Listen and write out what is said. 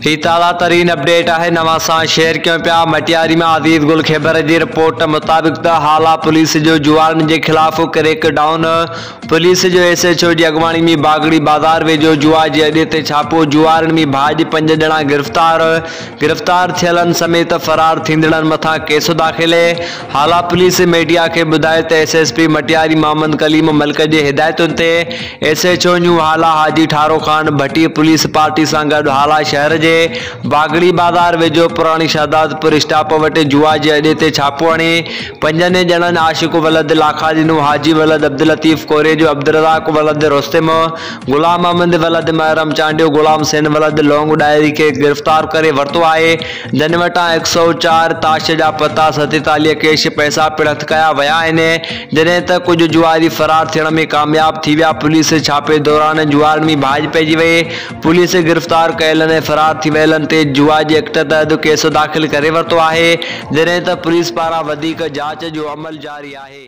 هي تازه ترين اپڊيٽ آهي نوان سان شيئر ڪيون پيا مٽياري مان عزيز گل خيبر جي رپورٽ مطابق ته هالا پوليس جو جوارن جي خلاف ڪريڪ ڊائون پوليس جو ايس ايڇ او جي اڳواڻي ۾ باگڙي بازار ويجهو جوا جي اڏي تي ڇاپو جوارن ۾ ڀاڄ پنج ڄڻا گرفتار گرفتار ٿيلن سميت فرار ٿيندڙن مٿان ڪيس داخل هالا پوليس ميڊيا کي ٻڌايو ته S S P Matiari Muhammad Kaleem Malik جي هدايتن تي S H O new Hala Haji Tharo Khan Bhatti police party سان گڏ هالا شهر جي باگڙي بازار ويجهو پراڻي شهدادپور اسٽاپ وٽ جوا جي اڏي تي ڇاپو هڻي پنجن ڄڻن عاشق ولد لاکاڏنو، حاجي ولد عبداللطيف ڪوريجو، عبدالرزاق ولد رستم، غلام محمد ولد محرم چانڊيو، غلام حسين ولد لونگ ڏاهري کي گرفتار ڪري ورتو آهي. جن وٽان هڪ سئو چار تاش جا پتا، 47 ڪيش پئسا پڻ هٿ ڪيا ويا آهن، جڏهن ته ڪجهه جواري فرار ٿيڻ ۾ ڪامياب ٿي ويا، پوليس ڇاپي دوران جوارن ۾ ڀاڄ پئجي وئي، پوليس گرفتار ڪيلن ۽ فرار ٿي ويلن تي جوا جي ايڪٽ تحت ڪيس داخل ڪري ورتو آهي، جڏهن ته پوليس پاران وڌيڪ جاچ جو عمل جاري آهي.